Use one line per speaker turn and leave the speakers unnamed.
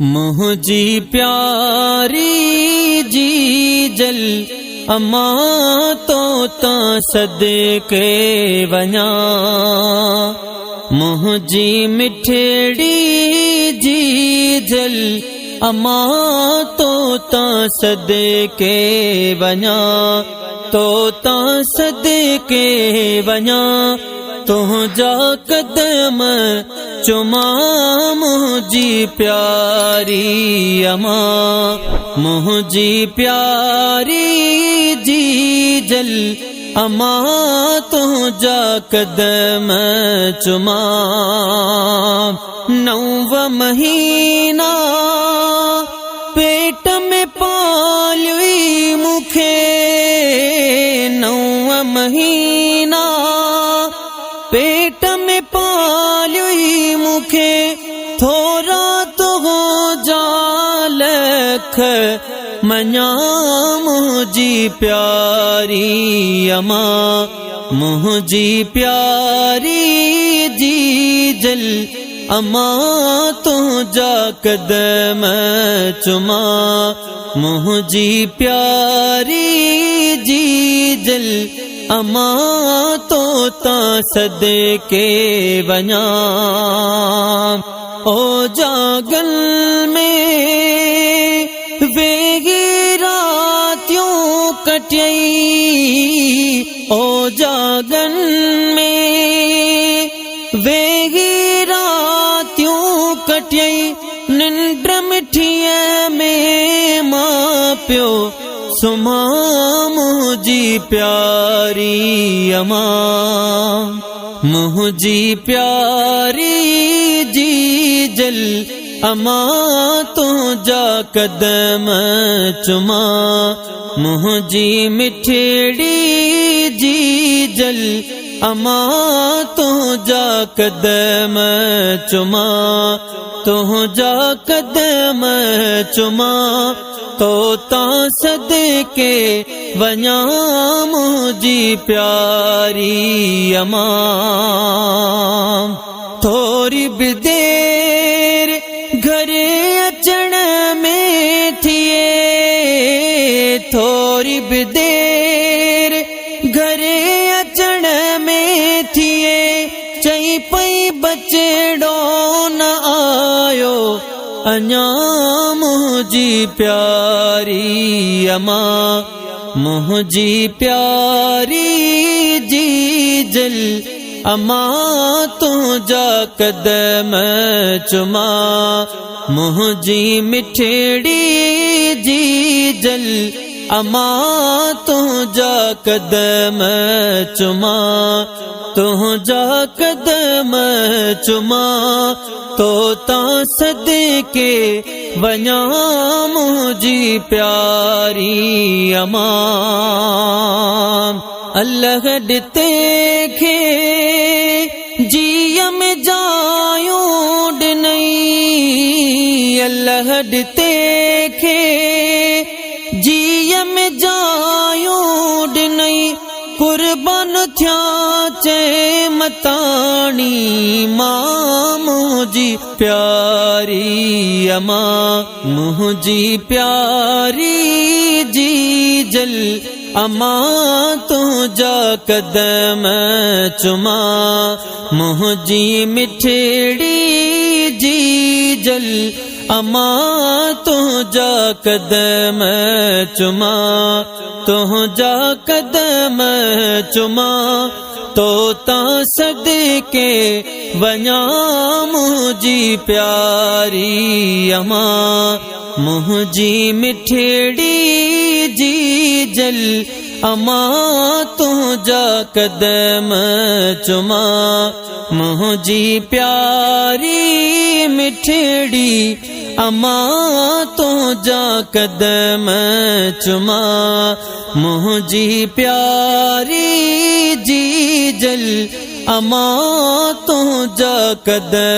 منهنجي پياري جيجل امان تو تان صدقي وڃان. منهنجي مٺڙي جيجل امان تو تان صدقي وڃان. تو تان صدقي وڃان. تنهنجا قدم چمان منهنجي پياري امان. منهنجي پياري جيجل امان تنهنجا قدم چمان. نو مهينا پيٽ ۾ پاليوئي مون کي. نو مهينا پيٽ ۾ پاليوئي مون کي. ٿورا تنهنجا لک مڃان منهنجي پياري امان. منهنجي پياري جيجل امان تنهنجا قدم چمان. منهنجي پياري جيجل امان تو تان صدقي وڃان. او جاگل ۾ ويهي راتيون ڪٽيئي. او جاگن ۾ ويهي راتيون ڪٽيئي. ننڊ مٺيء ۾ مان پيو سمهان منهنجي پياري امان. منهنجي پياري جيجل امان تنهنجا قدم چمان. منهنجي مٺڙي جيجل امان تنهنجا قدم چمان. تنهنجا قدم چمان. تو تان صدقي وڃان منهنجي پياري امان. ٿوري به دير گهر اچڻ ۾ ٿئي. ٿوري به دير گهر اچڻ ۾ ٿئي. چئي پئي بچڙو نه آيو اڃا منهنجي پياري امان. منهنجي پياري جيجل امان تنهنجا قدم چمان. منهنجي مٺڙي جيجل امان تنهنجا قدم چمان. تنهنجا قدم چمان. تو تان صدقي وڃان منهنجي پياري امان. الله ڏتي کي جيء ۾ جايون ڏنئي. الله ڏتي کي جيء ۾ جايون ڏنئي. قربان ٿيان چئي متاڻي مان منهنجي پياري امان. منهنجي پياري جيجل امان تنهنجا قدم چمان. منهنجي مٺڙي جيجل امان تنهنجا قدم چمان. تنهنجا قدم چمان. تو تان صدقي وڃان منهنجي پياري امان. منهنجي مٺڙي جيجل امان تنهنجا قدم چمان. منهنجي پياري مٺڙي امان تنهنجا قدم چمان. منهنجي پياري جيجل امان تنهنجا قدم.